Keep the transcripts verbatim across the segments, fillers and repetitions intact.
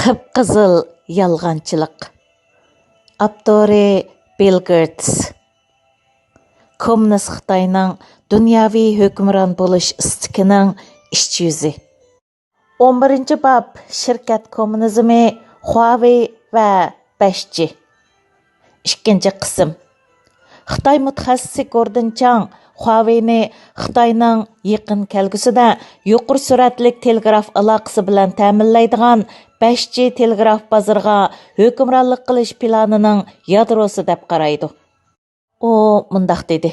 قىپقىزىل يالغانچىلىق. ئاپتورى: بىل گېيتس. كوممۇنىست خىتاينىڭ دۇنياۋى ھۆكۈمران بولۇش ئىستىكىنىڭ ئىچ يۈزى. ئون بىرىنچى باب: شىركەت كوممۇنىزمى، خۇاۋېي ۋە بەش جى. ئىككىنچى قىسىم. خىتاي مۇتەخەسسىسى گوردىن چاڭ خۇاۋېينى خىتاينىڭ يېقىن كەلگۈسىدە يۇقىرى سۈرئەتلىك تېلېگراف ئالاقىسى بىلەن تەمىنلەيدىغان بەش جى تېلېگراف بازىرىغا ھۆكۈمرانلىق قىلىش پىلانىنىڭ يادروسى دەپ قارايدۇ. ئۇ مۇنداق دېدى: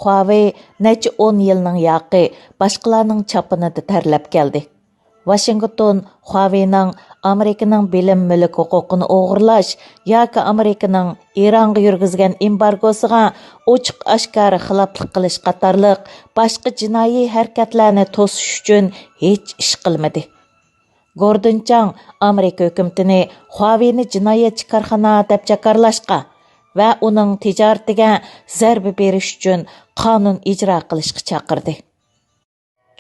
خۇاۋېي نەچچە ئون يىلنىڭ ياقى باشقىلارنىڭ چاپىنىدا تەرلەپ كەلدى. ۋاشىنگتون خۇاۋېينىڭ ئامېرىكىنىڭ بىلىم مۈلۈك ھوقۇقىنى ئوغرىلاش ياكى ئامېرىكىنىڭ ئىرانغا يۈرگۈزگەن ئېمبارگوسىغا ئوچۇق ئاشكارا خىلاپلىق قىلىش قاتارلىق باشقا جىنايى ھەرىكەتلەرنى توسۇش ئۈچۈن ھېچ ئىش قىلمىدى. گوردون چاڭ ئامېرىكا ھۆكۈمىتىنى خۇاۋېينى جىنايەتچى كارخانا دەپ جاكارلاشقا ۋە ئۇنىڭ تىجارىتىگە زەربە بېرىش ئۈچۈن قانۇن ئىجرا قىلىشقا چاقىردى.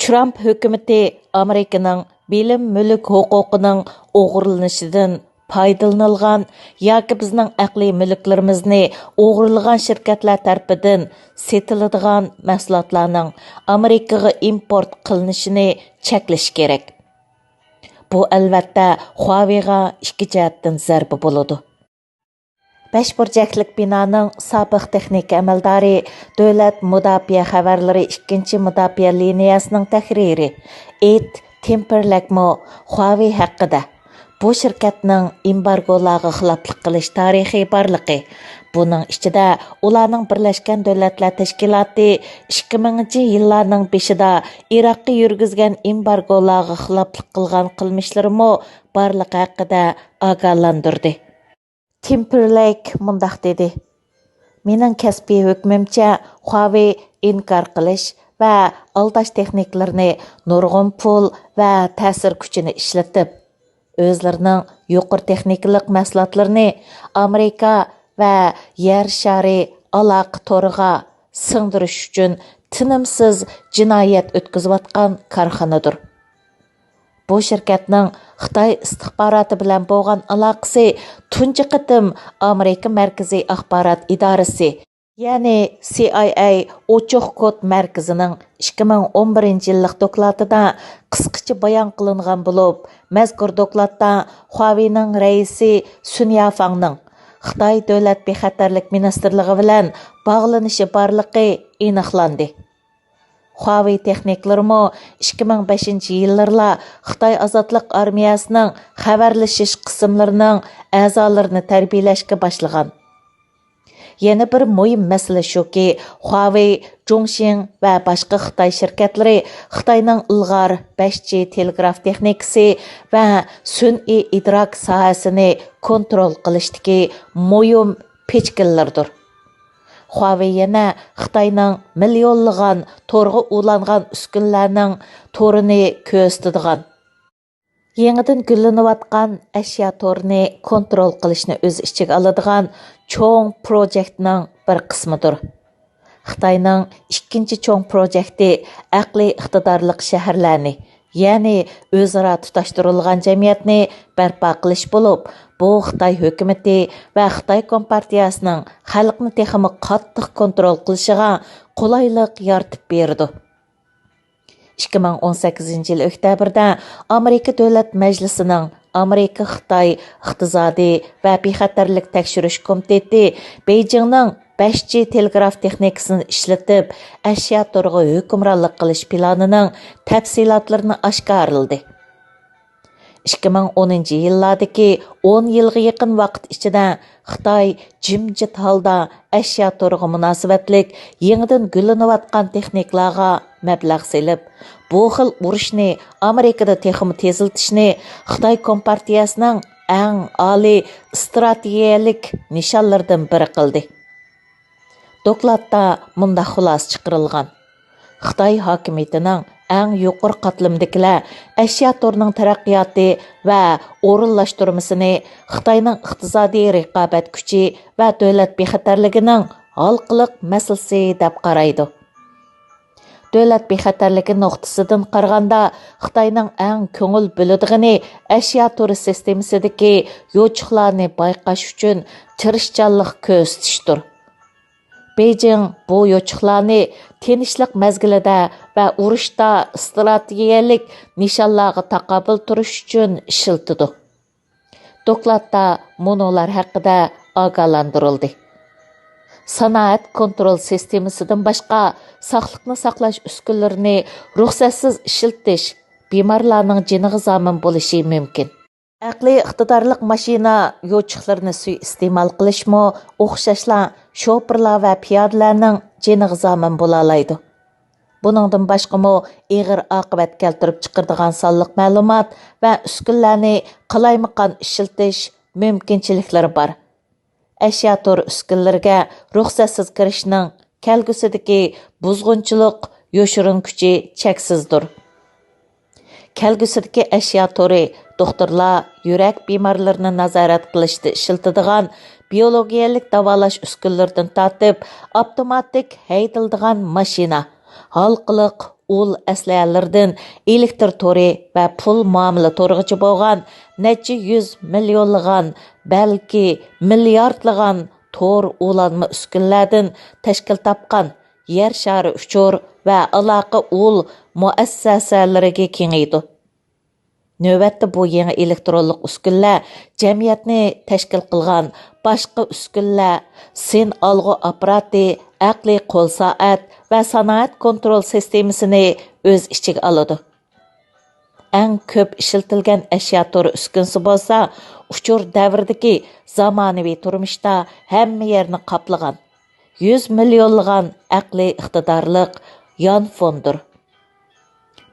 ترامپ ھۆكۈمىتى ئامېرىكىنىڭ بىلىم مۈلۈك ھوقۇقىنىڭ ئوغرىلىنىشىدىن پايدىلىنىلغان ياكى بىزنىڭ ئەقلىي مۈلۈكلىرىمىزنى ئوغرىلىغان شىركەتلەر تەرىپىدىن سېتىلىدىغان مەھسۇلاتلارنىڭ ئامېرىكىغا ئىمپورت قىلىنىشىنى چەكلىشى كېرەك. بۇ، ئەلۋەتتە، خۇاۋېيغا ئىككى جەھەتتىن زەربە بولىدۇ. بەش بۇرجەكلىك بىنانىڭ سابىق تېخنىكا ئەمەلدارى، دۆلەت مۇداپىئە خەۋەرلىرى ئىككىنچى مۇداپىئە لىنىيەسىنىڭ تەھرىرى ئېد تىمپېرلەكمۇ خۇاۋېي ھەققىدە، بۇ شىركەتنىڭ ئېمبارگولارغا خىلاپلىق قىلىش تارىخى بارلىقى، بۇنىڭ ئىچىدە ئۇلارنىڭ بىرلەشكەن دۆلەتلەر تەشكىلاتى ئىككى مىڭىنچى يىللارنىڭ بېشىدا ئىراققا يۈرگۈزگەن ئېمبارگولارغا خىلاپلىق قىلغان قىلمىشلىرىمۇ بارلىقى ھەققىدە ئاگاھلاندۇردى. تىمپېرلەيك مۇنداق دېدى: مېنىڭ كەسپىي ھۆكمۈمچە، خۇاۋېي ئىنكار قىلىش ۋە ئالداش تېخنىكىلىرىنى، نۇرغۇن پۇل ۋە تەسىر كۈچىنى ئىشلىتىپ، ئۆزلىرىنىڭ يۇقىرى تېخنىكىلىق مەھسۇلاتلىرىنى ئامېرىكا ۋە يەر شارى ئالاقە تورىغا سىڭدۈرۈش ئۈچۈن تىنىمسىز جىنايەت ئۆتكۈزۈۋاتقان كارخانىدۇر. بۇ شىركەتنىڭ خىتاي ئىستىخباراتى بىلەن بولغان ئالاقىسى تۇنجى قېتىم ئامېرىكا مەركىزىي ئاخبارات ئىدارىسى، يەنى سى ئاي ئەي ئوچۇق كود مەركىزىنىڭ ئىككى مىڭ ئون بىرىنچى يىللىق دوكلاتىدا قىسقىچە بايان قىلىنغان بولۇپ، مەزكۇر دوكلاتتا خۇاۋېينىڭ رەئىسى سۈن يافاڭنىڭ خىتاي دۆلەت بىخەتەرلىك مىنىستىرلىقى بىلەن باغلىنىشى بارلىقى ئېنىقلاندى. خۇاۋېي تېخنىكلىرىمۇ ئىككى مىڭ بەشىنچى يىللىرىلا خىتاي ئازادلىق ئارمىيەسىنىڭ خەۋەرلىشىش قىسىملىرىنىڭ ئەزالىرىنى تەربىيەلەشكە باشلىغان. يەنە بىر مۇھىم مەسىلە شۇكى، خۇاۋېي، جۇڭشىڭ ۋە باشقا خىتاي شىركەتلىرى خىتاينىڭ ئىلغار بەش جى تېلېگراف تېخنىكىسى ۋە سۈنئىي ئىدراك ساھەسىنى كونترول قىلىشتىكى مۇھىم پېچىكىلىرىدۇر. خۇاۋېي يەنە خىتاينىڭ مىليونلىغان تورغا ئۇلانغان ئۈسكۈنىلەرنىڭ تورىنى كۆرسىتىدىغان، يېڭىدىن گۈللىنىۋاتقان ئەشيا تورىنى كونترول قىلىشنى ئۆز ئىچىگە ئالىدىغان چوڭ پروجېكتنىڭ بىر قىسمىدۇر. خىتاينىڭ ئىككىنچى چوڭ پروجېكتى ئەقلىي ئىقتىدارلىق شەھەرلەرنى، يەنى ئۆزئارا تۇتاشتۇرۇلغان جەمئىيەتنى بەرپا قىلىش بولۇپ، بۇ خىتاي ھۆكۈمىتى ۋە خىتاي كومپارتىيەسىنىڭ خەلقنى تېخىمۇ قاتتىق كونترول قىلىشىغا قولايلىق يارىتىپ بېرىدۇ. ئىككى مىڭ ئون سەككىزىنچى يىل ئۆكتەبىردە ئامېرىكا دۆلەت مەجلىسىنىڭ ئامېرىكا خىتاي ئىقتىسادىي ۋە بىخەتەرلىك تەكشۈرۈش كومىتېتى بېيجىڭنىڭ بەش جى تېلېگراف تېخنىكىسىنى ئىشلىتىپ، ئەشيا تورىغا ھۆكۈمرانلىق قىلىش پىلانىنىڭ تەپسىلاتلىرىنى ئاشكارىلىدى. ئىككى مىڭ ئونىنچى يىللاردىكى ئون يىلغا يېقىن ۋاقىت ئىچىدە خىتاي جىمجىت ھالدا ئەشيا تورىغا مۇناسىۋەتلىك يېڭىدىن گۈللىنىۋاتقان تېخنىكىلارغا مەبلەغ سېلىپ، بۇ خىل ئۇرۇشنى ئامېرىكىدا تېخىمۇ تېزلىتىشنى خىتاي كومپارتىيەسىنىڭ ئەڭ ئالىي ئىستراتېگىيەلىك نىشانلىرىدىن بىرى قىلدى. دوكلاتتا مۇنداق خۇلاسە چىقىرىلغان: خىتاي ھاكىمىيىتىنىڭ ئەڭ يۇقىرى قاتلىمىدىكىلەر ئەشيا تورىنىڭ تەرەققىياتى ۋە ئورۇنلاشتۇرمىسىنى خىتاينىڭ ئىقتىسادىي رىقابەت كۈچى ۋە دۆلەت بىخەتەرلىكىنىڭ ھالقىلىق مەسىلىسى دەپ قارايدۇ. دۆلەت بىخەتەرلىكى نۇقتىسىدىن قارىغاندا، خىتاينىڭ ئەڭ كۆڭۈل بۆلىدىغىنى ئەشيا تورى سىستېمىسىدىكى يوچۇقلارنى بايقاش ئۈچۈن تىرىشچانلىق كۆرسىتىشتۇر. بېيجىڭ بۇ يوچۇقلارنى تىنچلىق مەزگىلىدە ۋە ئۇرۇشتا ئىستراتېگىيەلىك نىشانلارغا تاقابىل تۇرۇش ئۈچۈن ئىشلىتىدۇ. دوكلاتتا مۇنۇلار ھەققىدە ئاگاھلاندۇرۇلدى. سانائەت كونترول سىستېمىسىدىن باشقا، ساقلىقنى ساقلاش ئۈسكۈنىلىرىنى رۇخسەتسىز ئىشلىتىش بىمارلارنىڭ جېنىغا زامىن بولۇشى مۇمكىن. ئەقلىي ئىقتىدارلىق ماشىنا يوچۇقلىرىنى سۇيىئىستېمال قىلىشمۇ ئوخشاشلا شوپۇرلار ۋە پىيادىلەرنىڭ جېنىغا زامىن بولالايدۇ. بۇنىڭدىن باشقىمۇ ئېغىر ئاقىۋەت كەلتۈرۈپ چىقىرىدىغان سانلىق مەلۇمات ۋە ئۈسكۈنىلەرنى قالايمىقان ئىشلىتىش مۇمكىنچىلىكلىرى بار. ئەشيا تور ئۈسكۈنىلىرىگە رۇخسەتسىز كىرىشنىڭ كەلگۈسىدىكى بۇزغۇنچىلىق يوشۇرۇن كۈچى چەكسىزدۇر. كەلگۈسىدىكى ئەشيا تورى دوختۇرلار يۈرەك بىمارلىرىنى نازارەت قىلىشتا ئىشلىتىدىغان بىيولوگىيەلىك داۋالاش ئۈسكۈنىلىرىدىن تارتىپ، ئاپتوماتىك ھەيدىلىدىغان ماشىنا، ھالقىلىق ئۇل ئەسلىھەلىرىدىن ئېلېكتر تورى ۋە پۇل مۇئامىلە تورىغىچە بولغان نەچچە يۈز مىليونلىغان، بەلكى مىلياردلىغان تور ئۇلانما ئۈسكۈنىلەردىن تەشكىل تاپقان يەر شارى ئۇچۇر ۋە ئالاقە ئۇل مۇئەسسەسەلىرىگە كېڭىيىدۇ. نۆۋەتتە بۇ يېڭى ئېلېكترونلۇق ئۈسكۈنىلەر جەمئىيەتنى تەشكىل قىلغان باشقا ئۈسكۈنىلەر، سىن ئالغۇ ئاپپاراتى، ئەقلىي قول سائەت ۋە سانائەت كونترول سىستېمىسىنى ئۆز ئىچىگە ئالىدۇ. ئەڭ كۆپ ئىشلىتىلگەن ئەشيا تورى ئۈسكۈنىسى بولسا، ئۇچۇر دەۋرىدىكى زامانىۋى تۇرمۇشتا ھەممە يەرنى قاپلىغان، يۈز مىليونلىغان ئەقلىي ئىقتىدارلىق يانفوندۇر.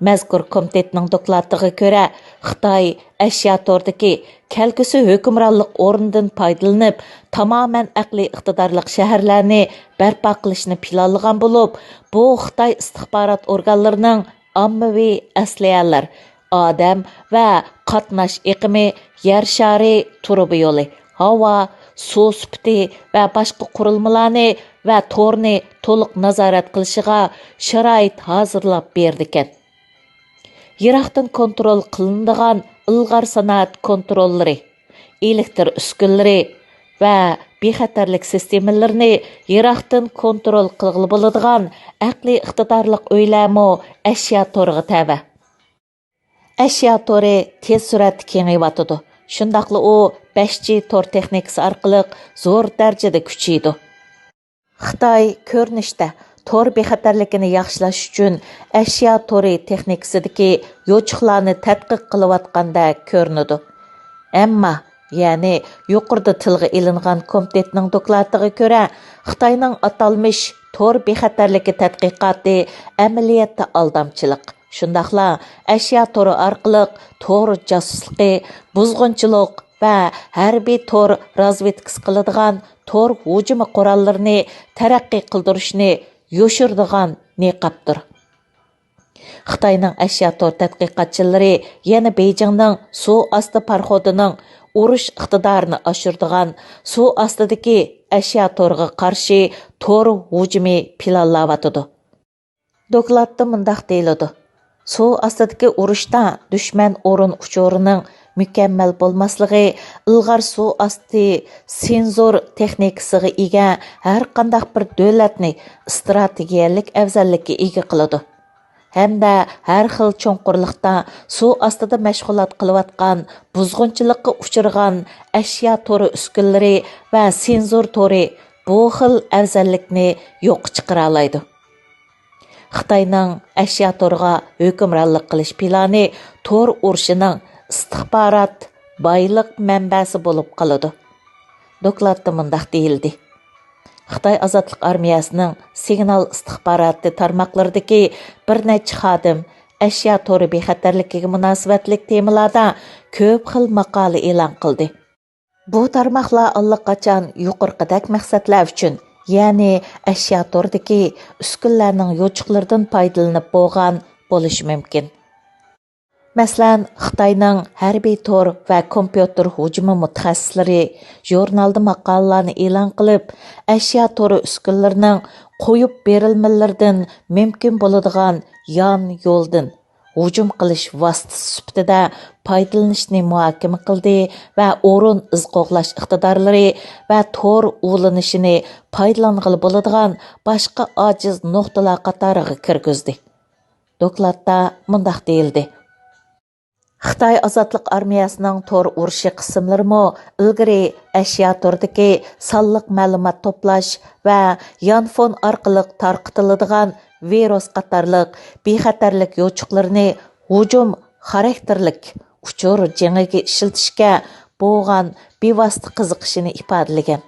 مەزكۇر كومىتېتنىڭ دوكلاتىغا كۆرە، خىتاي ئەشيا توردىكى كەلگۈسى ھۆكۈمرانلىق ئورنىدىن پايدىلىنىپ، تامامەن ئەقلىي ئىقتىدارلىق شەھەرلەرنى بەرپا قىلىشنى پىلانلىغان بولۇپ، بۇ خىتاي ئىستىخبارات ئورگانلىرىنىڭ ئاممىۋى ئەسلىھەلەر، ئادەم ۋە قاتناش ئېقىمى، يەر شارى، تۇرۇبا يولى، ھاۋا، سۇ سۈپىتى ۋە باشقا قۇرۇلمىلارنى ۋە تورنى تولۇق نازارەت قىلىشىغا شارائىت ھازىرلاپ بېرىدىكەن. يىراقتىن كونترول قىلىنىدىغان ئىلغار سانائەت كونتروللىرى، ئېلېكتر ئۈسكۈنىلىرى ۋە بىخەتەرلىك سىستېمىلىرىنى يىراقتىن كونترول قىلغىلى بولىدىغان ئەقلىي ئىقتىدارلىق ئۆيلەرمۇ ئەشيا تورىغا تەۋە. ئەشيا تورى تېز سۈرئەتتە كېڭىيىۋاتىدۇ. شۇنداقلا ئۇ بەش جى تور تېخنىكىسى ئارقىلىق زور دەرىجىدە كۈچىيىدۇ. خىتاي كۆرۈنۈشتە تور بىخەتەرلىكىنى ياخشىلاش ئۈچۈن ئەشيا تورى تېخنىكىسىدىكى يوچۇقلارنى تەتقىق قىلىۋاتقاندەك كۆرۈنىدۇ. ئەمما، يەنى يۇقىرىدا تىلغا ئېلىنغان كومىتېتنىڭ دوكلاتىغا كۆرە، خىتاينىڭ ئاتالمىش تور بىخەتەرلىكى تەتقىقاتى ئەمەلىيەتتە ئالدامچىلىق، شۇنداقلا ئەشيا تورى ئارقىلىق تور جاسۇسلۇقى، بۇزغۇنچىلىق ۋە ھەربىي تور رازۋېدكىسى قىلىدىغان تور ھۇجۇمى قوراللىرىنى تەرەققىي قىلدۇرۇشنى يوشۇرىدىغان نىقابتۇر. خىتاينىڭ ئەشيا تور تەتقىقاتچىلىرى يەنە بېيجىڭنىڭ سۇ ئاستى پاراخوتىنىڭ ئۇرۇش ئىقتىدارىنى ئاشۇرىدىغان سۇ ئاستىدىكى ئەشيا تورىغا قارشى تور ھۇجۇمى پىلانلاۋاتىدۇ. دوكلاتتا مۇنداق دېيىلىدۇ: سۇ ئاستىدىكى ئۇرۇشتا دۈشمەن ئورۇن ئۇچۇرىنىڭ مۇكەممەل بولماسلىقى ئىلغار سۇ ئاستى سېنزور تېخنىكىسىغا ئىگە ھەرقانداق بىر دۆلەتنى ئىستراتېگىيەلىك ئەۋزەللىككە ئىگە قىلىدۇ. ھەمدە ھەر خىل چوڭقۇرلۇقتا سۇ ئاستىدا مەشغۇلات قىلىۋاتقان، بۇزغۇنچىلىققا ئۇچرىغان ئەشيا تورى ئۈسكۈنىلىرى ۋە سېنزور تورى بۇ خىل ئەۋزەللىكنى يوققا چىقىرالايدۇ. خىتاينىڭ ئەشيا تورىغا ھۆكۈمرانلىق قىلىش پىلانى تور ئۇرۇشىنىڭ ئىستىخبارات بايلىق مەنبەسى بولۇپ قالىدۇ. دوكلاتتا مۇنداق دېيىلدى: خىتاي ئازادلىق ئارمىيەسىنىڭ سىگنال ئىستىخباراتى تارماقلىرىدىكى بىر نەچچە خادىم ئەشيا تورى بىخەتەرلىكىگە مۇناسىۋەتلىك تېمىلاردا كۆپ خىل ماقالە ئېلان قىلدى. بۇ تارماقلار ئاللىقاچان يۇقىرىقىدەك مەقسەتلەر ئۈچۈن، يەنى ئەشيا توردىكى ئۈسكۈنىلەرنىڭ يوچۇقلىرىدىن پايدىلىنىپ بولغان بولۇشى مۇمكىن. مەسىلەن، خىتاينىڭ ھەربىي تور ۋە كومپيۇتېر ھۇجۇمى مۇتەخەسسىسلىرى ژۇرنالدا ماقالىلەرنى ئېلان قىلىپ، ئەشيا تورى ئۈسكۈنىلىرىنىڭ قويۇپ بېرىلمىلىرىدىن مۇمكىن بولىدىغان يان يولدىن ھۇجۇم قىلىش ۋاسىتىسى سۈپىتىدە پايدىلىنىشنى مۇھاكىمە قىلدى ۋە ئورۇن ئىز قوغلاش ئىقتىدارلىرى ۋە تور ئۇلىنىشىنى پايدىلانغىلى بولىدىغان باشقا ئاجىز نۇقتىلار قاتارىغا كىرگۈزدى. دوكلاتتا مۇنداق دېيىلدى: خىتاي ئازادلىق ئارمىيەسىنىڭ تور ئۇرۇشى قىسىملىرىمۇ ئىلگىرى ئەشيا توردىكى سانلىق مەلۇمات توپلاش ۋە يانفون ئارقىلىق تارقىتىلىدىغان ۋىرۇس قاتارلىق بىخەتەرلىك يوچۇقلىرىنى ھۇجۇم خاراكتېرلىك ئۇچۇر جېڭىگە ئىشلىتىشكە بولغان بىۋاسىتە قىزىقىشىنى ئىپادىلىگەن.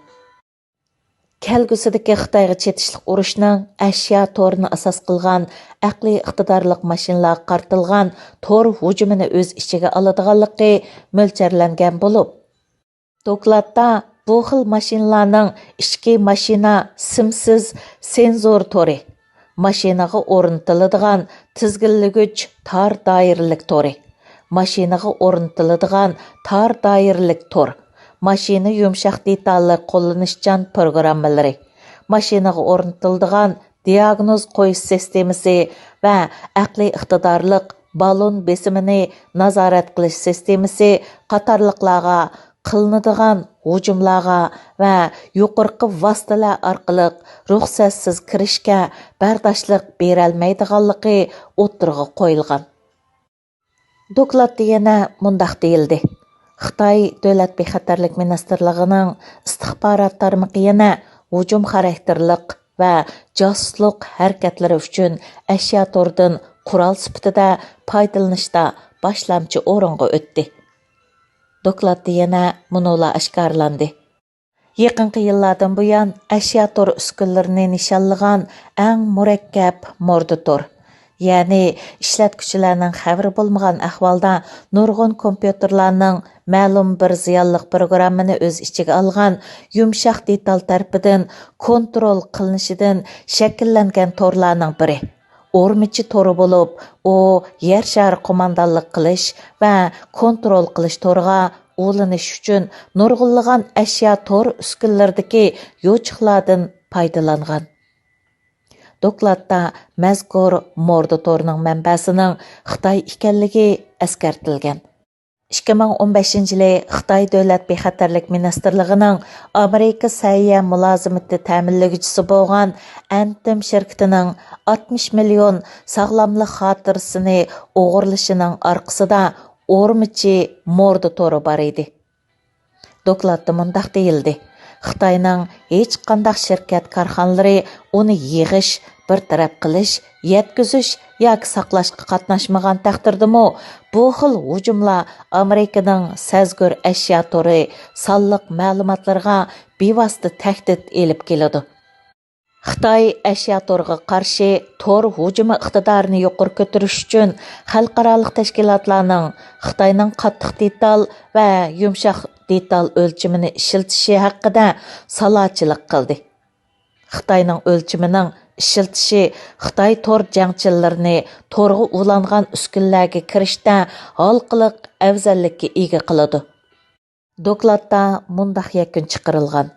كەلگۈسىدىكى خىتايغا چېتىشلىق ئۇرۇشنىڭ ئەشيا تورىنى ئاساس قىلغان ئەقلىي ئىقتىدارلىق ماشىنىلارغا قارىتىلغان تور ھۇجۇمىنى ئۆز ئىچىگە ئالىدىغانلىقى مۆلچەرلەنگەن بولۇپ، دوكلاتتا بۇ خىل ماشىنىلارنىڭ ئىچكى ماشىنا سىمسىز سېنزور تورى، ماشىنىغا ئورنىتىلىدىغان تىزگىنلىگۈچ تار دائىرىلىك تورى، ماشىنىغا ئورنىتىلىدىغان تار دائىرىلىك تور، ماشىنا يۇمشاق دېتالى قوللىنىشچان پروگراممىلىرى، ماشىنىغا ئورنىتىلىدىغان دىئاگنوز قويۇش سىستېمىسى ۋە ئەقلىي ئىقتىدارلىق بالون بېسىمىنى نازارەت قىلىش سىستېمىسى قاتارلىقلارغا قىلىنىدىغان ھۇجۇملارغا ۋە يۇقىرىقى ۋاسىتىلەر ئارقىلىق رۇخسەتسىز كىرىشكە بەرداشلىق بېرەلمەيدىغانلىقى ئوتتۇرىغا قويۇلغان. دوكلاتتا يەنە مۇنداق دېيىلدى: خىتاي دۆلەت بىخەتەرلىك مىنىستىرلىقىنىڭ ئىستىخبارات تارمىقى يەنە ھۇجۇم خاراكتېرلىق ۋە جاسۇسلۇق ھەرىكەتلىرى ئۈچۈن ئەشيا توردىن قورال سۈپىتىدە پايدىلىنىشتا باشلامچى ئورۇنغا ئۆتتى. دوكلاتتا يەنە مۇنۇلار ئاشكارىلاندى: يېقىنقى يىللاردىن بۇيان، ئەشيا تور ئۈسكۈنىلىرىنى نىشانلىغان ئەڭ مۇرەككەپ موردا تور، يەنى ئىشلەتكۈچىلەرنىڭ خەۋىرى بولمىغان ئەھۋالدا نۇرغۇن كومپيۇتېرلارنىڭ مەلۇم بىر زىيانلىق پروگراممىنى ئۆز ئىچىگە ئالغان يۇمشاق دېتال تەرىپىدىن كونترول قىلىنىشىدىن شەكىللەنگەن تورلارنىڭ بىرى ئورمىچى تورى بولۇپ، ئۇ يەر شارى قوماندانلىق قىلىش ۋە كونترول قىلىش تورىغا ئۇلىنىش ئۈچۈن نۇرغۇنلىغان ئەشيا تور ئۈسكۈنىلىرىدىكى يوچۇقلاردىن پايدىلانغان. دوكلاتتا مەزكۇر موردا تورىنىڭ مەنبەسىنىڭ خىتاي ئىكەنلىكى ئەسكەرتىلگەن. ئىككى مىڭ ئون بەشىنچى يىلى خىتاي دۆلەت بىخەتەرلىك مىنىستىرلىقىنىڭ ئامېرىكا سەھىيە مۇلازىمىتى تەمىنلىگۈچىسى بولغان ئەنتىم شىركىتىنىڭ ئاتمىش مىليون ساغلاملىق خاتىرىسىنى ئوغرىلىشىنىڭ ئارقىسىدا ئورمىچى موردا تورى بار ئىدى. دوكلاتتا مۇنداق دېيىلدى: خىتاينىڭ ھېچقانداق شىركەت كارخانىلىرى ئۇنى يىغىش، بىر تەرەپ قىلىش، يەتكۈزۈش ياكى ساقلاشقا قاتناشمىغان تەقدىردىمۇ، بۇ خىل ھۇجۇملار ئامېرىكىنىڭ سەزگۈر ئەشيا تورى سانلىق مەلۇماتلىرىغا بىۋاسىتە تەھدىت ئېلىپ كېلىدۇ. خىتاي ئەشيا تورىغا قارشى تور ھۇجۇمى ئىقتىدارىنى يۇقىرى كۆتۈرۈش ئۈچۈن خەلقئارالىق تەشكىلاتلارنىڭ خىتاينىڭ قاتتىق دېتال ۋە يۇمشاق دېتال ئۆلچىمىنى ئىشلىتىشى ھەققىدە سالاچىلىق قىلدى. خىتاينىڭ ئۆلچىمىنىڭ ئىشلىتىشى خىتاي تور جەڭچىلىرىنى تورغا ئۇلانغان ئۈسكۈنىلەرگە كىرىشتە ھالقىلىق ئەۋزەللىككە ئىگە قىلىدۇ. دوكلاتتا مۇنداق يەكۈن چىقىرىلغان: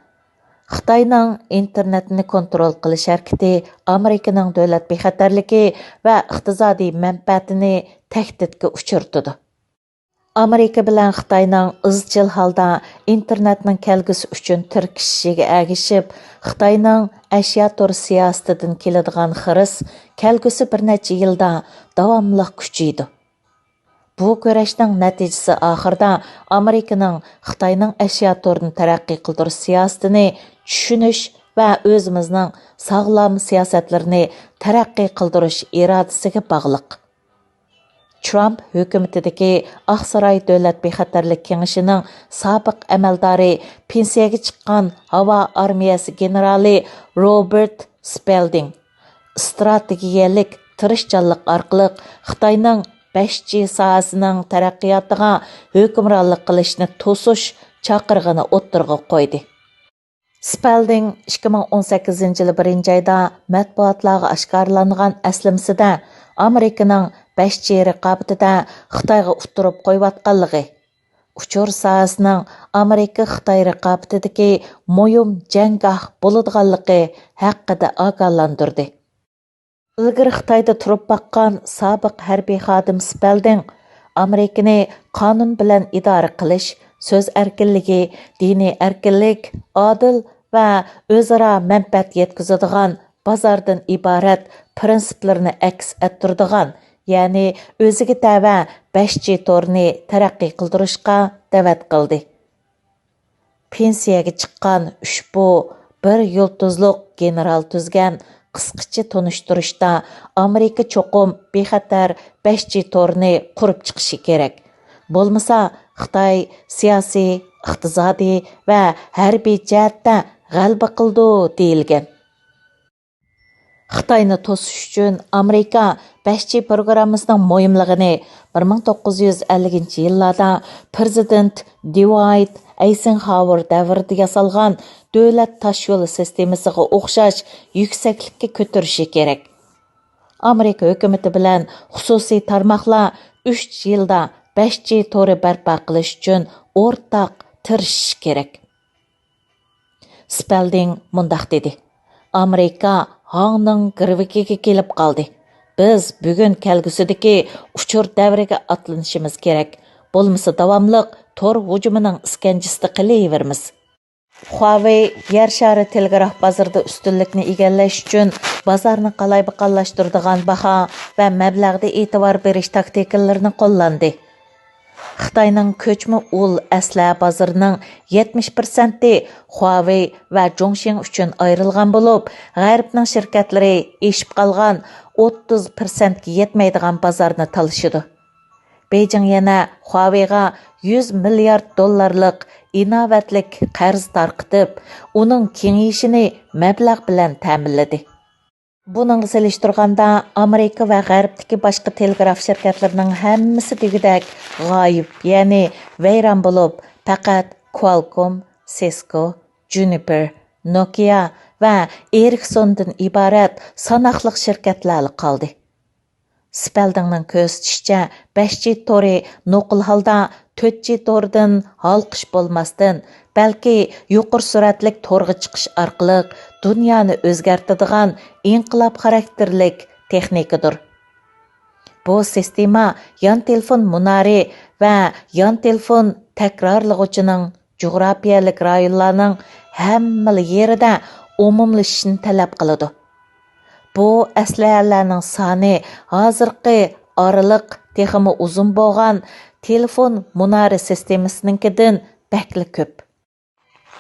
خىتاينىڭ ئىنتېرنېتنى كونترول قىلىش ھەرىكىتى ئامېرىكىنىڭ دۆلەت بىخەتەرلىكى ۋە ئىقتىسادىي مەنپەئەتىنى تەھدىتكە ئۇچرىتىدۇ. ئامېرىكا بىلەن خىتاينىڭ ئىزچىل ھالدا ئىنتېرنېتنىڭ كەلگۈسى ئۈچۈن تىركىشىشىگە ئەگىشىپ، خىتاينىڭ ئەشيا تور سىياسىتىدىن كېلىدىغان خىرىس كەلگۈسى بىر نەچچە يىلدا داۋاملىق كۈچىيىدۇ. بۇ كۈرەشنىڭ نەتىجىسى ئاخىرىدا ئامېرىكىنىڭ خىتاينىڭ ئەشيا تورىنى تەرەققىي قىلدۇرۇش سىياسىتىنى چۈشىنىش ۋە ئۆزىمىزنىڭ ساغلام سىياسەتلىرىنى تەرەققىي قىلدۇرۇش ئىرادىسىگە باغلىق. ترامپ ھۆكۈمىتىدىكى ئاقساراي دۆلەت بىخەتەرلىك كېڭىشىنىڭ سابىق ئەمەلدارى، پېنسىيەگە چىققان ھاۋا ئارمىيەسى گېنېرالى روبېرت سپېلدىڭ ئىستراتېگىيەلىك تىرىشچانلىق ئارقىلىق خىتاينىڭ بەش جى ساھەسىنىڭ تەرەققىياتىغا ھۆكۈمرانلىق قىلىشنى توسۇش چاقىرىقىنى ئوتتۇرىغا قويدى. سپېلدىڭ ئىككى مىڭ ئون سەككىزىنچى يىلى بىرىنچى ئايدا مەتبۇئاتلارغا ئاشكارىلانغان ئەسلىمىسىدە ئامېرىكىنىڭ بەش جى رىقابىتىدە خىتايغا ئۇتتۇرۇپ قويۇۋاتقانلىقى، ئۇچۇر ساھەسىنىڭ ئامېرىكا-خىتاي رىقابىتىدىكى مۇھىم جەڭگاھ بولىدىغانلىقى ھەققىدە ئاگاھلاندۇردى. ئىلگىرى خىتايدا تۇرۇپ باققان سابىق ھەربىي خادىم سپەلدىڭ ئامېرىكىنى قانۇن بىلەن ئىدارە قىلىش، سۆز ئەركىنلىكى، دىنىي ئەركىنلىك، ئادىل ۋە ئۆزئارا مەنپەئەت يەتكۈزىدىغان بازاردىن ئىبارەت پىرىنسىپلىرىنى ئەكس ئەتتۈرىدىغان، يەنى ئۆزىگە تەۋە بەش جى تورىنى تەرەققىي قىلدۇرۇشقا دەۋەت قىلدى. پېنسىيەگە چىققان ئۇشبۇ بىر يۇلتۇزلۇق گېنېرال تۈزگەن قىسقىچە تونۇشتۇرۇشتا ئامېرىكا چوقۇم بىخەتەر بەش جى تورىنى قۇرۇپ چىقىشى كېرەك. بولمىسا، خىتاي سىياسىي، ئىقتىسادىي ۋە ھەربىي جەھەتتە غەلىبە قىلىدۇ، دېيىلگەن. خىتاينى توسۇش ئۈچۈن ئامېرىكا بەش جى پروگراممىسىنىڭ مۇھىملىقىنى بىر مىڭ توققۇز يۈز ئەللىكىنچى يىللاردا پىرېزىدېنت دىۋايت ئەيسېنخاۋېر دەۋرىدە ياسالغان دۆلەت تاشيولى سىستېمىسىغا ئوخشاش يۈكسەكلىككە كۆتۈرۈشى كېرەك. ئامېرىكا ھۆكۈمىتى بىلەن خۇسۇسىي تارماقلار ئۈچ يىلدا بەش جى تورى بەرپا قىلىش ئۈچۈن ئورتاق تىرىشىشى كېرەك. سپەلدىڭ مۇنداق دېدى: ئامېرىكا ھاڭنىڭ گىرۋىكىگە كېلىپ قالدى. بىز بۈگۈن كەلگۈسىدىكى ئۇچۇر دەۋرىگە ئاتلىنىشىمىز كېرەك. بولمىسا داۋاملىق تور ھۇجۇمىنىڭ ئىسكەنجىسىدە قېلىۋېرىمىز. خۇاۋېي يەر شارى تېلېگراف بازىرىدا ئۈستۈنلۈكنى ئىگىلەش ئۈچۈن بازارنى قالايمىقانلاشتۇرىدىغان باھا ۋە مەبلەغدە ئېتىبار بېرىش تاكتىكىلىرىنى قوللاندى. خىتاينىڭ كۆچمە ئۇل ئەسلىھە بازىرىنىڭ يەتمىش پىرسەنتى خۇاۋېي ۋە جۇڭشىڭ ئۈچۈن ئايرىلغان بولۇپ، غەربنىڭ شىركەتلىرى ئېشىپ قالغان ئوتتۇز پىرسەنتكە يەتمەيدىغان بازارنى تالىشىدۇ. بېيجىڭ يەنە خۇاۋېيغا يۈز مىليارد دوللارلىق ئىناۋەتلىك قەرز تارقىتىپ، ئۇنىڭ كېڭىيىشىنى مەبلەغ بىلەن تەمىنلىدى. بۇنىڭغا سېلىشتۇرغاندا، ئامېرىكا ۋە غەربتىكى باشقا تېلېگراف شىركەتلىرىنىڭ ھەممىسى دېگۈدەك غايىب، يەنى ۋەيران بولۇپ، پەقەت كوالكوم، سىسكو، جۇنىپېر، نوكىيا ۋە ئېرىكسوندىن ئىبارەت ساناقلىق شىركەتلەرلا قالدى. سپەلدىڭنىڭ كۆرسىتىشىچە، بەش جى تورى نوقۇل ھالدا تۆت جى توردىن ھالقىش بولماستىن، بەلكى يۇقىرى سۈرئەتلىك تورغا چىقىش ئارقىلىق دۇنيانى ئۆزگەرتىدىغان ئىنقىلاب خاراكتېرلىك تېخنىكىدۇر. بۇ سىستېما يان تېلېفون مۇنارى ۋە يان تېلېفون تەكرارلىغۇچىنىڭ جۇغراپىيەلىك رايونلارنىڭ ھەممىلا يېرىدە ئومۇملىشىشنى تەلەپ قىلىدۇ. بۇ ئەسلىھەلەرنىڭ سانى ھازىرقى ئارىلىق تېخىمۇ ئۇزۇن بولغان تېلېفون مۇنارى سىستېمىسىنىڭكىدىن بەكلا كۆپ.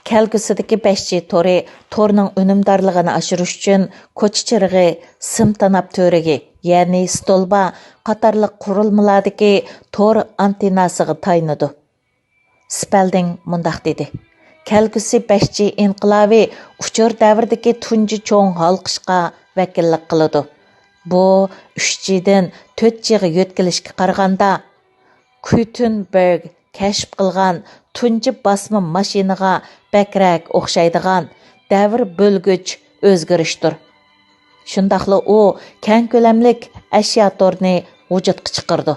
كەلگۈسىدىكى بەش جى تورى تورنىڭ ئۈنۈمدارلىقىنى ئاشۇرۇش ئۈچۈن كوچا چىرىغى، سىم تاناپ تۈۋرۈكى، يەنى ستولبا قاتارلىق قۇرۇلمىلاردىكى تور ئانتېنناسىغا تايىنىدۇ. سپەلدىڭ مۇنداق دېدى: كەلگۈسى بەش جى ئىنقىلابى ئۇچۇر دەۋرىدىكى تۇنجى چوڭ ھالقىشقا ۋەكىللىك قىلىدۇ. بۇ ئۈچ جىدىن تۆت جىغا يۆتكىلىشكە قارىغاندا، گۇتېنبېرگ كەشىپ قىلغان تۇنجى باسما ماشىنىغا بەكرەك ئوخشايدىغان دەۋر بۆلگۈچ ئۆزگىرىشتۇر. شۇنداقلا ئۇ كەڭ كۆلەملىك ئەشيا تورىنى ۋۇجۇدقا چىقىرىدۇ.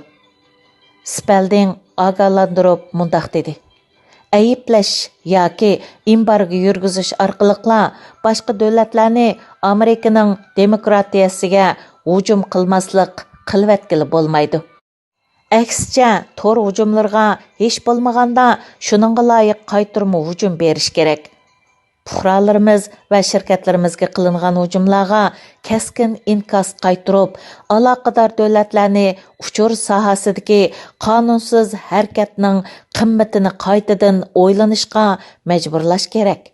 سپەلدىڭ ئاگاھلاندۇرۇپ مۇنداق دېدى: ئەيىبلەش ياكى ئېمبارگو يۈرگۈزۈش ئارقىلىقلا باشقا دۆلەتلەرنى ئامېرىكىنىڭ دېموكراتىيەسىگە ھۇجۇم قىلماسلىق قىلىۋەتكىلى بولمايدۇ. ئەكسىچە، تور ھۇجۇملىرىغا ھېچ بولمىغاندا شۇنىڭغا لايىق قايتۇرما ھۇجۇم بېرىش كېرەك. پۇقرالىرىمىز ۋە شىركەتلىرىمىزگە قىلىنغان ھۇجۇملارغا كەسكىن ئىنكاس قايتۇرۇپ، ئالاقىدار دۆلەتلەرنى ئۇچۇر ساھەسىدىكى قانۇنسىز ھەرىكەتنىڭ قىممىتىنى قايتىدىن ئويلىنىشقا مەجبۇرلاش كېرەك.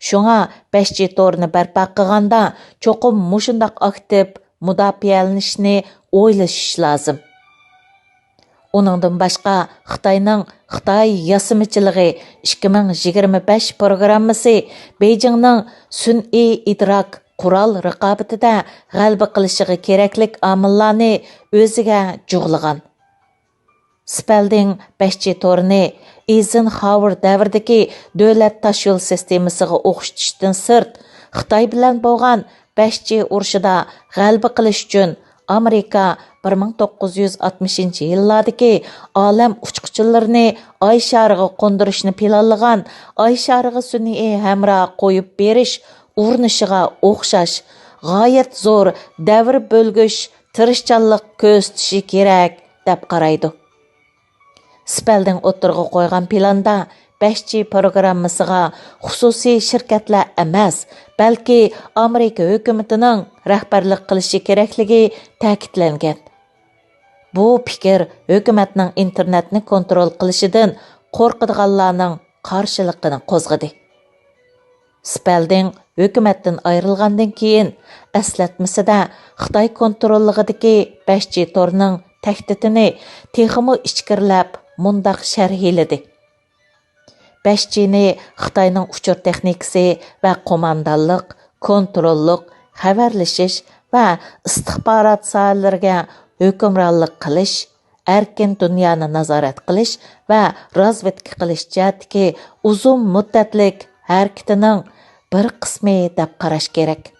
شۇڭا بەش جى تورىنى بەرپا قىلغاندا، چوقۇم مۇشۇنداق ئاكتىپ مۇداپىئەلىنىشنى ئويلىشىش لازىم. ئۇنىڭدىن باشقا، خىتاينىڭ خىتاي ياسىمىچىلىقى ئىككى مىڭ يىگىرمە بەش پروگراممىسى بېيجىڭنىڭ سۈنئىي ئىدراك قورال رىقابىتىدە غەلىبە قىلىشىغا كېرەكلىك ئامىللارنى ئۆزىگە جۇغلىغان. سپەلدىڭ بەش جى تورىنى ئېيزېنخاۋېر دەۋرىدىكى دۆلەت تاشيول سىستېمىسىغا ئوخشىتىشتىن سىرت، خىتاي بىلەن بولغان بەش جى ئۇرۇشىدا غەلىبە قىلىش ئۈچۈن ئامېرىكا بىر مىڭ توققۇز يۈز ئاتمىشىنچى يىللاردىكى ئالەم ئۇچقۇچىلىرىنى ئاي شارىغا قوندۇرۇشنى پىلانلىغان، ئاي شارىغا سۈنئىي ھەمراھ قويۇپ بېرىش ئۇرۇنۇشىغا ئوخشاش، غايەت زور دەۋر بۆلگۈچ تىرىشچانلىق كۆرسىتىشى كېرەك، دەپ قارايدۇ. سپەلدىڭ ئوتتۇرىغا قويغان پىلاندا بەش جى پروگراممىسىغا خۇسۇسىي شىركەتلەر ئەمەس، بەلكى ئامېرىكا ھۆكۈمىتىنىڭ رەھبەرلىك قىلىشى كېرەكلىكى تەكىتلەنگەن. بۇ پىكىر ھۆكۈمەتنىڭ ئىنتېرنېتنى كونترول قىلىشىدىن قورقىدىغانلارنىڭ قارشىلىقىنى قوزغىدى. سپەلدىڭ ھۆكۈمەتتىن ئايرىلغاندىن كېيىن ئەسلەتمىسىدە خىتاي كونتروللۇقىدىكى بەش جى تورنىڭ تەھدىتىنى تېخىمۇ ئىچكىرىلەپ مۇنداق شەرھلىدى: بەش جىنى خىتاينىڭ ئۇچۇر تېخنىكىسى ۋە قوماندانلىق، كونتروللۇق، خەۋەرلىشىش ۋە ئىستىخبارات ساھەلىرىگە ھۆكۈمرانلىق قىلىش، ئەركىن دۇنيانى نازارەت قىلىش ۋە رازۋېدكا قىلىش جەھەتتىكى ئۇزۇن مۇددەتلىك ھەرىكىتىنىڭ بىر قىسمى دەپ قاراش كېرەك.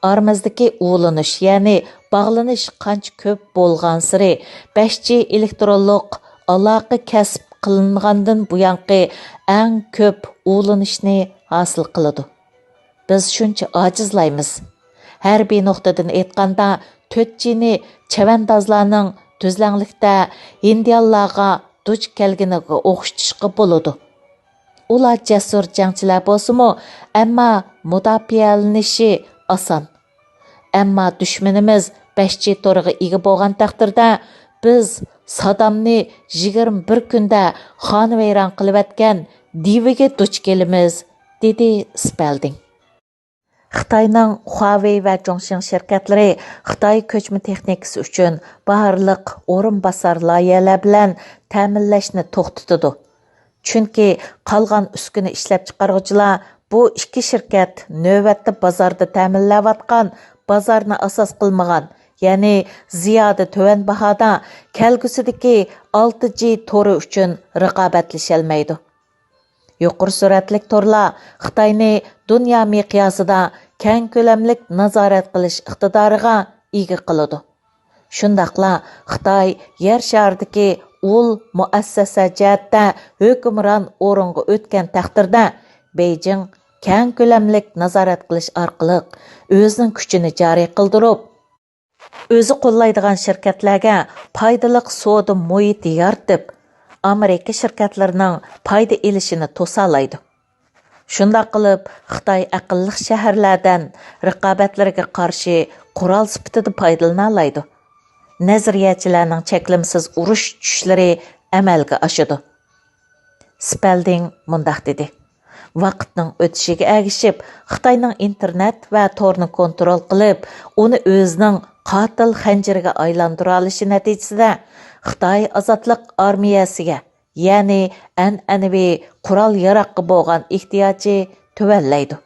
ئارىمىزدىكى ئۇلىنىش، يەنى باغلىنىش قانچە كۆپ بولغانسېرى، بەش جى ئېلېكترونلۇق ئالاقە كەسىپ قىلىنغاندىن بۇيانقى ئەڭ كۆپ ئۇلىنىشنى ھاسىل قىلىدۇ. بىز شۇنچە ئاجىزلايمىز. ھەربىي نۇقتىدىن ئېيتقاندا، تۆت جىنى چەۋەندازلارنىڭ تۈزلەڭلىكتە ھىندىيانلارغا دۇچ كەلگىنىگە ئوخشىتىشقا بولىدۇ. ئۇلار جەسۇر جەڭچىلەر بولسىمۇ، ئەمما مۇداپىئەلىنىشى ئاسان. ئەمما دۈشمىنىمىز بەش جى تورىغا ئىگە بولغان تەقدىردە، بىز سادامنى يىگىرمە بىر كۈندە خانىۋەيران قىلىۋەتكەن دىۋىگە دۇچ كېلىمىز، دېدى سپەلدىڭ. خىتاينىڭ خۇاۋېي ۋە جۇڭشىڭ شىركەتلىرى خىتاي كۆچمە تېخنىكىسى ئۈچۈن بارلىق ئورۇنباسار لايىھەلەر بىلەن تەمىنلەشنى توختىتىدۇ. چۈنكى قالغان ئۈسكۈنە ئىشلەپچىقارغۇچىلار بۇ ئىككى شىركەت نۆۋەتتە بازاردا تەمىنلەۋاتقان، بازارنى ئاساس قىلمىغان، يەنى زىيادە تۆۋەن باھادا كەلگۈسىدىكى ئالتە جى تورى ئۈچۈن رىقابەتلىشەلمەيدۇ. يۇقىرى سۈرئەتلىك تورلار خىتاينى دۇنيا مىقياسىدا كەڭ كۆلەملىك نازارەت قىلىش ئىقتىدارىغا ئىگە قىلىدۇ. شۇنداقلا خىتاي يەر شارىدىكى ئۇل مۇئەسسەسە جەھەتتە ھۆكۈمران ئورۇنغا ئۆتكەن تەقدىردە، بېيجىڭ كەڭ كۆلەملىك نازارەت قىلىش ئارقىلىق ئۆزىنىڭ كۈچىنى جارى قىلدۇرۇپ، ئۆزى قوللايدىغان شىركەتلەرگە پايدىلىق سودا مۇھىتى يارىتىپ، ئامېرىكا شىركەتلىرىنىڭ پايدا ئېلىشىنى توسالايدۇ. شۇنداق قىلىپ، خىتاي ئەقىللىق شەھەرلەردىن رىقابەتلىرىگە قارشى قورال سۈپىتىدە پايدىلىنالايدۇ. نەزەرىيەچىلەرنىڭ چەكلىمىسىز ئۇرۇش چۈشلىرى ئەمەلگە ئاشىدۇ. سپەلدىڭ مۇنداق دېدى: ۋاقىتنىڭ ئۆتۈشىگە ئەگىشىپ، خىتاينىڭ ئىنتېرنېت ۋە تورنى كونترول قىلىپ، ئۇنى ئۆزىنىڭ قاتىل خەنجىرىگە ئايلاندۇرالىشى نەتىجىسىدە، خىتاي ئازادلىق ئارمىيەسىگە، يەنى ئەنئەنىۋى قورال-ياراغقا بولغان ئېھتىياجى تۆۋەنلەيدۇ.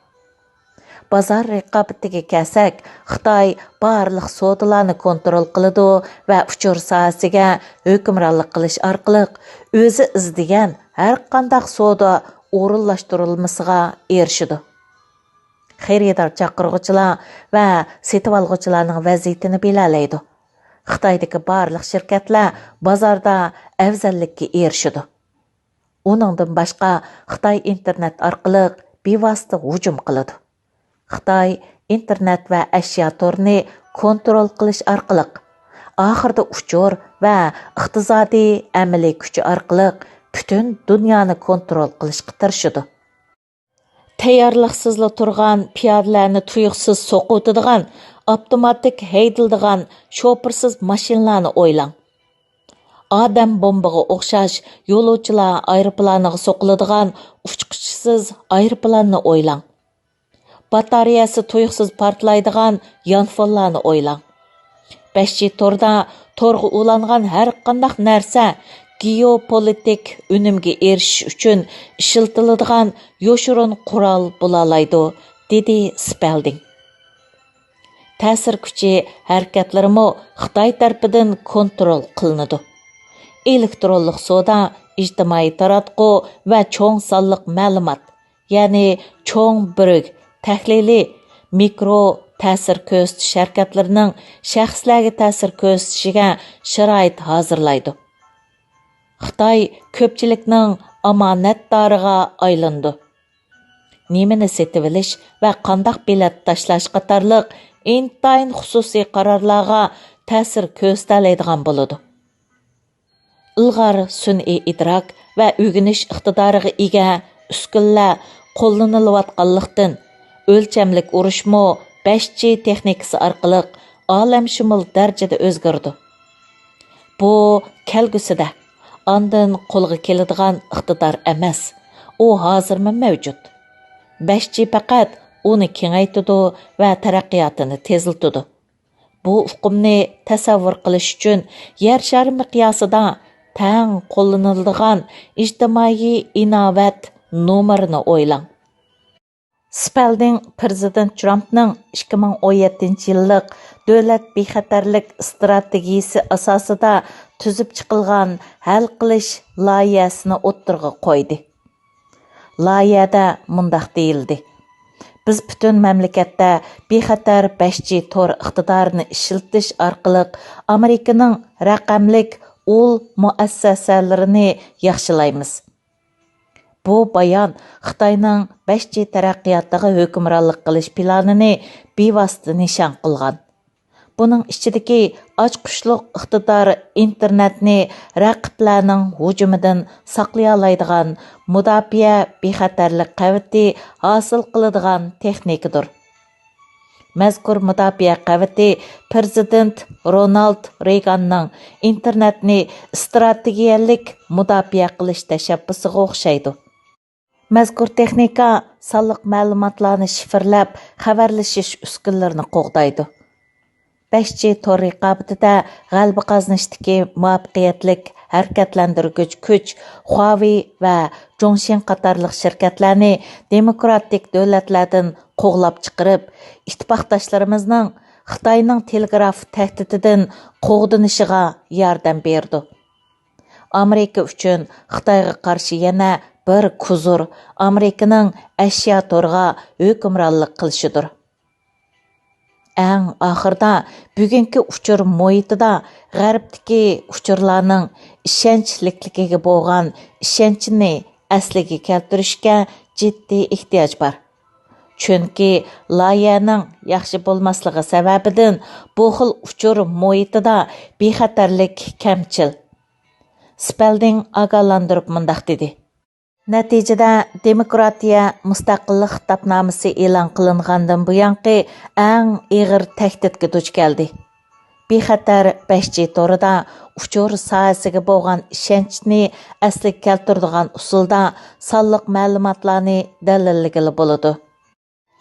بازار رىقابىتىگە كەلسەك، خىتاي بارلىق سودىلارنى كونترول قىلىدۇ ۋە ئۇچۇر ساھەسىگە ھۆكۈمرانلىق قىلىش ئارقىلىق ئۆزى ئىزدىگەن ھەرقانداق سودا ئورۇنلاشتۇرۇلمىسىغا ئېرىشىدۇ. خېرىدار چاقىرغۇچىلار ۋە سېتىۋالغۇچىلارنىڭ ۋەزىيىتىنى بىلەلەيدۇ. خىتايدىكى بارلىق شىركەتلەر بازاردا ئەۋزەللىككە ئېرىشىدۇ. ئۇنىڭدىن باشقا، خىتاي ئىنتېرنېت ئارقىلىق بىۋاسىتە ھۇجۇم قىلىدۇ. خىتاي ئىنتېرنېت ۋە ئەشيا تورىنى كونترول قىلىش ئارقىلىق، ئاخىرىدا ئۇچۇر ۋە ئىقتىسادىي ئەمەلىي كۈچى ئارقىلىق پۈتۈن دۇنيانى كونترول قىلىشقا تىرىشىدۇ. تەييارلىقسىزلا تۇرغان پىيادىلەرنى تۇيۇقسىز سوقۇۋېتىدىغان، ئاپتوماتىك ھەيدىلىدىغان شوپۇرسىز ماشىنىلارنى ئويلاڭ. ئادەم بومبىغا ئوخشاش يولۇچىلار ئايروپىلانىغا سوقۇلىدىغان ئۇچقۇچىسىز ئايروپىلاننى ئويلاڭ. باتارېيەسى تۇيۇقسىز پارتلايدىغان يانفونلارنى ئويلاڭ. بەش جى توردا تورغا ئۇلانغان ھەرقانداق نەرسە گېئوپولىتىك ئۈنۈمگە ئېرىشىش ئۈچۈن ئىشلىتىلىدىغان يوشۇرۇن قورال بولالايدۇ، دېدى سپەلدىڭ. تەسىر كۈچى ھەرىكەتلىرىمۇ خىتاي تەرىپىدىن كونترول قىلىنىدۇ. ئېلېكترونلۇق سودا، ئىجتىمائىي تاراتقۇ ۋە چوڭ سانلىق مەلۇمات، يەنى چوڭ بۆرۈك تەھلىلى، مىكرو تەسىر كۆرسىتىش شىركەتلىرىنىڭ شەخسلەرگە تەسىر كۆرسىتىشىگە شارائىت ھازىرلايدۇ. خىتاي كۆپچىلىكنىڭ ئامانەتدارىغا ئايلىنىدۇ. نېمىنى سېتىۋېلىش ۋە قانداق بېلەت تاشلاش قاتارلىق ئىنتايىن خۇسۇسىي قارارلارغا تەسىر كۆرسىتەلەيدىغان بولىدۇ. ئىلغار سۈنئىي ئىدراك ۋە ئۆگىنىش ئىقتىدارىغا ئىگە ئۈسكۈنىلەر قوللىنىلىۋاتقانلىقتىن، ئۆلچەملىك ئۇرۇشمۇ بەش جى تېخنىكىسى ئارقىلىق ئالەمشۇمۇل دەرىجىدە ئۆزگىرىدۇ. بۇ كەلگۈسىدە ئاندىن قولغا كېلىدىغان ئىقتىدار ئەمەس، ئۇ ھازىرمۇ مەۋجۇت. بەش جى پەقەت ئۇنى كېڭەيتىدۇ ۋە تەرەققىياتىنى تېزلىتىدۇ. بۇ ئۇقۇمنى تەسەۋۋۇر قىلىش ئۈچۈن، يەر شارى مىقياسىدا تەڭ قوللىنىلىدىغان ئىجتىمائىي ئىناۋەت نومۇرىنى ئويلاڭ. سپەلدىڭ پىرېزىدېنت ترامپنىڭ ئىككى مىڭ ئون يەتتىنچى يىللىق دۆلەت بىخەتەرلىك ئىستراتېگىيىسى ئاساسىدا تۈزۈپ چىقىلغان ھەل قىلىش لايىھەسىنى ئوتتۇرىغا قويدى. لايىھەدە مۇنداق دېيىلدى: بىز پۈتۈن مەملىكەتتە بىخەتەر بەش جى تور ئىقتىدارىنى ئىشلىتىش ئارقىلىق ئامېرىكىنىڭ رەقەملىك ئۇل مۇئەسسەسەلىرىنى ياخشىلايمىز. بۇ بايان خىتاينىڭ بەش جى تەرەققىياتىغا ھۆكۈمرانلىق قىلىش پىلانىنى بىۋاسىتە نىشان قىلغان. بۇنىڭ ئىچىدىكى ئاچقۇچلۇق ئىقتىدار ئىنتېرنېتنى رەقىبلەرنىڭ ھۇجۇمىدىن ساقلىيالايدىغان مۇداپىئە بىخەتەرلىك قەۋىتى ھاسىل قىلىدىغان تېخنىكىدۇر. مەزكۇر مۇداپىئە قەۋىتى پىرېزىدېنت رونالد رېيگاننىڭ ئىنتېرنېتنى ئىستراتېگىيەلىك مۇداپىئە قىلىش تەشەببۇسىغا ئوخشايدۇ. مەزكۇر تېخنىكا سانلىق مەلۇماتلارنى شىفىرلاپ، خەۋەرلىشىش ئۈسكۈنىلىرىنى قوغدايدۇ. بەش جى تور رىقابىتىدە غەلىبە قازىنىشتىكى مۇۋەپپەقىيەتلىك ھەرىكەتلەندۈرگۈچ كۈچ خۇاۋېي ۋە جۇڭشىڭ قاتارلىق شىركەتلەرنى دېموكراتىك دۆلەتلەردىن قوغلاپ چىقىرىپ، ئىتتىپاقداشلىرىمىزنىڭ خىتاينىڭ تېلېگراف تەھدىتىدىن قوغدىنىشىغا ياردەم بېرىدۇ. ئامېرىكا ئۈچۈن خىتايغا قارشى يەنە بىر كوزۇر ئامېرىكىنىڭ ئەشيا تورىغا ھۆكۈمرانلىق قىلىشىدۇر. ئەڭ ئاخىرىدا، بۈگۈنكى ئۇچۇر مۇھىتىدا غەربتىكى ئۇچۇرلارنىڭ ئىشەنچلىكلىكىگە بولغان ئىشەنچنى ئەسلىگە كەلتۈرۈشكە جىددىي ئېھتىياج بار. چۈنكى لايىھەنىڭ ياخشى بولماسلىقى سەۋەبىدىن بۇ خىل ئۇچۇر مۇھىتىدا بىخەتەرلىك كەمچىل. سپەلدىڭ ئاگاھلاندۇرۇپ مۇنداق دېدى: نەتىجىدە، دېموكراتىيە مۇستەقىللىق خىتابنامىسى ئېلان قىلىنغاندىن بۇيانقى ئەڭ ئېغىر تەھدىتكە دۇچ كەلدى. بىخەتەر بەش جى تورىدا ئۇچۇر ساھەسىگە بولغان ئىشەنچنى ئەسلىگە كەلتۈرىدىغان ئۇسۇلدا سانلىق مەلۇماتلارنى دەلىللىگىلى بولىدۇ.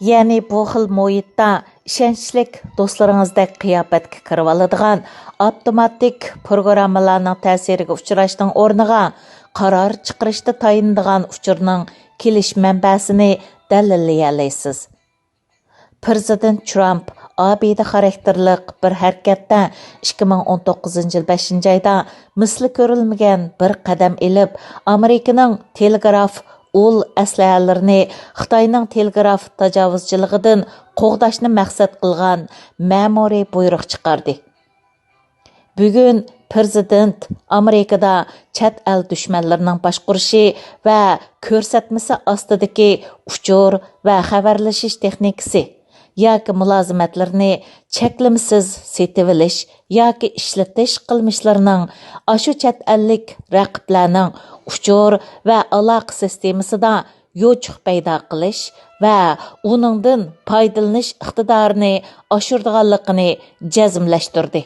يەنى بۇ خىل مۇھىتتا ئىشەنچلىك دوستلىرىڭىزدەك قىياپەتكە كىرىۋالىدىغان ئاپتوماتىك پروگراممىلارنىڭ تەسىرىگە ئۇچراشنىڭ ئورنىغا قارار چىقىرىشتا تايىنىدىغان ئۇچۇرنىڭ كېلىش مەنبەسىنى دەلىللىيەلەيسىز. پىرېزىدېنت ترامپ ئابىدە خاراكتېرلىق بىر ھەرىكەتتە ئىككى مىڭ ئون توققۇزىنچى يىل بەشىنچى ئايدا مىسلى كۆرۈلمىگەن بىر قەدەم ئېلىپ، ئامېرىكىنىڭ تېلېگراف ئۇل ئەسلىھەلىرىنى خىتاينىڭ تېلېگراف تاجاۋۇزچىلىقىدىن قوغداشنى مەقسەت قىلغان مەمۇرىي بۇيرۇق چىقاردى. بۈگۈن پىرېزىدېنت ئامېرىكىدا چەت ئەل دۈشمەنلىرىنىڭ باشقۇرۇشى ۋە كۆرسەتمىسى ئاستىدىكى ئۇچۇر ۋە خەۋەرلىشىش تېخنىكىسى ياكى مۇلازىمەتلىرىنى چەكلىمىسىز سېتىۋېلىش ياكى ئىشلىتىش قىلمىشلىرىنىڭ ئاشۇ چەت ئەللىك رەقىبلەرنىڭ ئۇچۇر ۋە ئالاقە سىستېمىسىدا يوچۇق پەيدا قىلىش ۋە ئۇنىڭدىن پايدىلىنىش ئىقتىدارىنى ئاشۇرىدىغانلىقىنى جەزملەشتۈردى.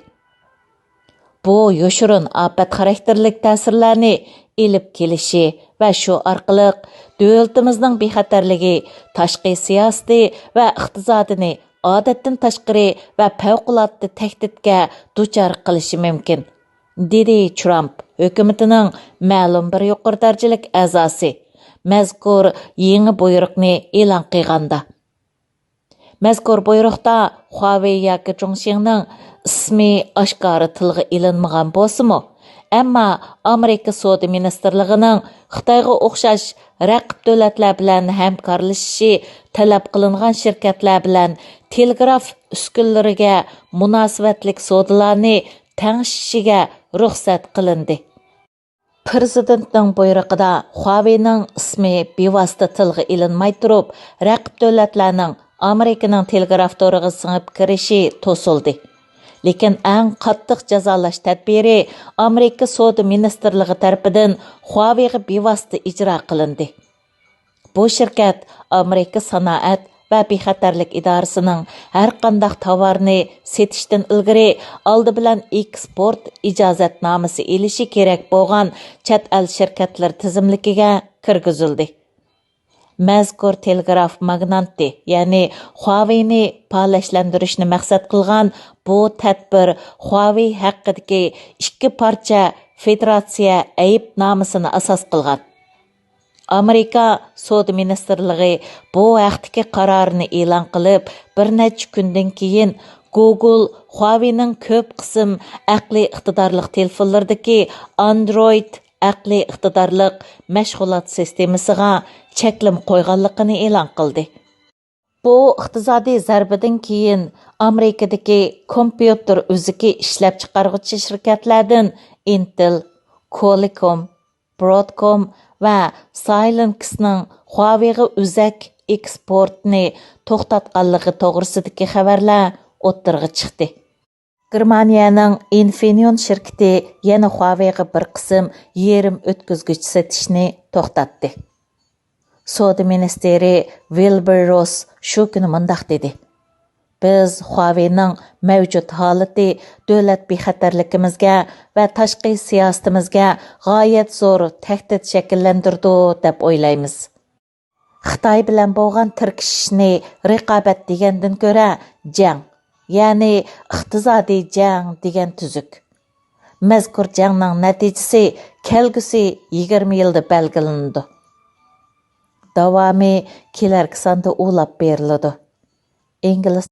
بۇ يوشۇرۇن ئاپەت خاراكتېرلىك تەسىرلەرنى ئېلىپ كېلىشى ۋە شۇ ئارقىلىق دۆلىتىمىزنىڭ بىخەتەرلىكى، تاشقى سىياسىتى ۋە ئىقتىسادىنى ئادەتتىن تاشقىرى ۋە پەۋقۇلئاددە تەھدىتكە دۇچار قىلىشى مۇمكىن، دېدى ترامپ ھۆكۈمىتىنىڭ مەلۇم بىر يۇقىرى دەرىجىلىك ئەزاسى مەزكۇر يېڭى بۇيرۇقنى ئېلان قىلغاندا. مەزكۇر بۇيرۇقتا خۇاۋېي ياكى جۇڭشىڭنىڭ ئىسمى ئاشكارا تىلغا ئېلىنمىغان بولسىمۇ، ئەمما ئامېرىكا سودا مىنىستىرلىقىنىڭ خىتايغا ئوخشاش رەقىب دۆلەتلەر بىلەن ھەمكارلىشىشى تەلەپ قىلىنغان شىركەتلەر بىلەن تېلېگراف ئۈسكۈنىلىرىگە مۇناسىۋەتلىك سودىلارنى تەڭشىشىگە رۇخسەت قىلىندى. پىرېزىدېنتنىڭ بۇيرۇقىدا خۇاۋېينىڭ ئىسمى بىۋاسىتە تىلغا ئېلىنماي تۇرۇپ، رەقىب دۆلەتلەرنىڭ ئامېرىكىنىڭ تېلېگراف تورىغا سىڭىپ كىرىشى توسۇلدى. لېكىن ئەڭ قاتتىق جازالاش تەدبىرى ئامېرىكا سودا مىنىستىرلىقى تەرىپىدىن خۇاۋېيغا بىۋاسىتە ئىجرا قىلىندى. بۇ شىركەت ئامېرىكا سانائەت ۋە بىخەتەرلىك ئىدارىسىنىڭ ھەرقانداق تاۋارنى سېتىشتىن ئىلگىرى ئالدى بىلەن ئېكسپورت ئىجازەتنامىسى ئېلىشى كېرەك بولغان چەت ئەل شىركەتلىرى تىزىملىكىگە كىرگۈزۈلدى. مەزكۇر تېلېگراف ماگنانتى، يەنى خۇاۋېينى پالەچلەندۈرۈشنى مەقسەت قىلغان بۇ تەدبىر خۇاۋېي ھەققىدىكى ئىككى پارچە فېدېراتسىيە ئەيىبنامىسىنى ئاساس قىلغان. ئامېرىكا سودا مىنىستىرلىقى بۇ ھەقتىكى قارارنى ئېلان قىلىپ، بىر نەچچە كۈندىن كېيىن گوگول خۇاۋېينىڭ كۆپ قىسىم ئەقلىي ئىقتىدارلىق تېلېفونلىرىدىكى ئاندرويد ئەقلىي ئىقتىدارلىق مەشغۇلات سىستېمىسىغا چەكلىمە قويغانلىقىنى ئېلان قىلدى. بۇ ئىقتىسادىي زەربىدىن كېيىن ئامېرىكىدىكى كومپيۇتېر ئۈزۈكى ئىشلەپچىقارغۇچى شىركەتلەردىن ئىنتېل، كولىكوم، برودكوم ۋە سايلېنكسنىڭ خۇاۋېيغا ئۈزۈك ئېكسپورتنى توختاتقانلىقى توغرىسىدىكى خەۋەرلەر ئوتتۇرىغا چىقتى. گېرمانىيەنىڭ ئىنفىنىئون شىركىتى يەنە خۇاۋېيغا بىر قىسىم يېرىم ئۆتكۈزگۈچ سېتىشنى توختاتتى. سودا مىنىستىرى ۋىلبۇر روس شۇ كۈنى مۇنداق دېدى: «بىز خۇاۋېينىڭ مەۋجۇت ھالىتى دۆلەت بىخەتەرلىكىمىزگە ۋە تاشقى سىياسىتىمىزگە غايەت زور تەھدىت شەكىللەندۈرىدۇ دەپ ئويلايمىز.» خىتاي بىلەن بولغان تىركىشىشنى رىقابەت دېگەندىن كۆرە جەڭ، يەنى ئىقتىسادىي جەڭ دېگەن تۈزۈك. مەزكۇر جەڭنىڭ نەتىجىسى كەلگۈسى يىگىرمە يىلدا بەلگىلىنىدۇ. داۋامى كېلەركى ساندا ئۇلاپ بېرىلىدۇ. ئىنگلىز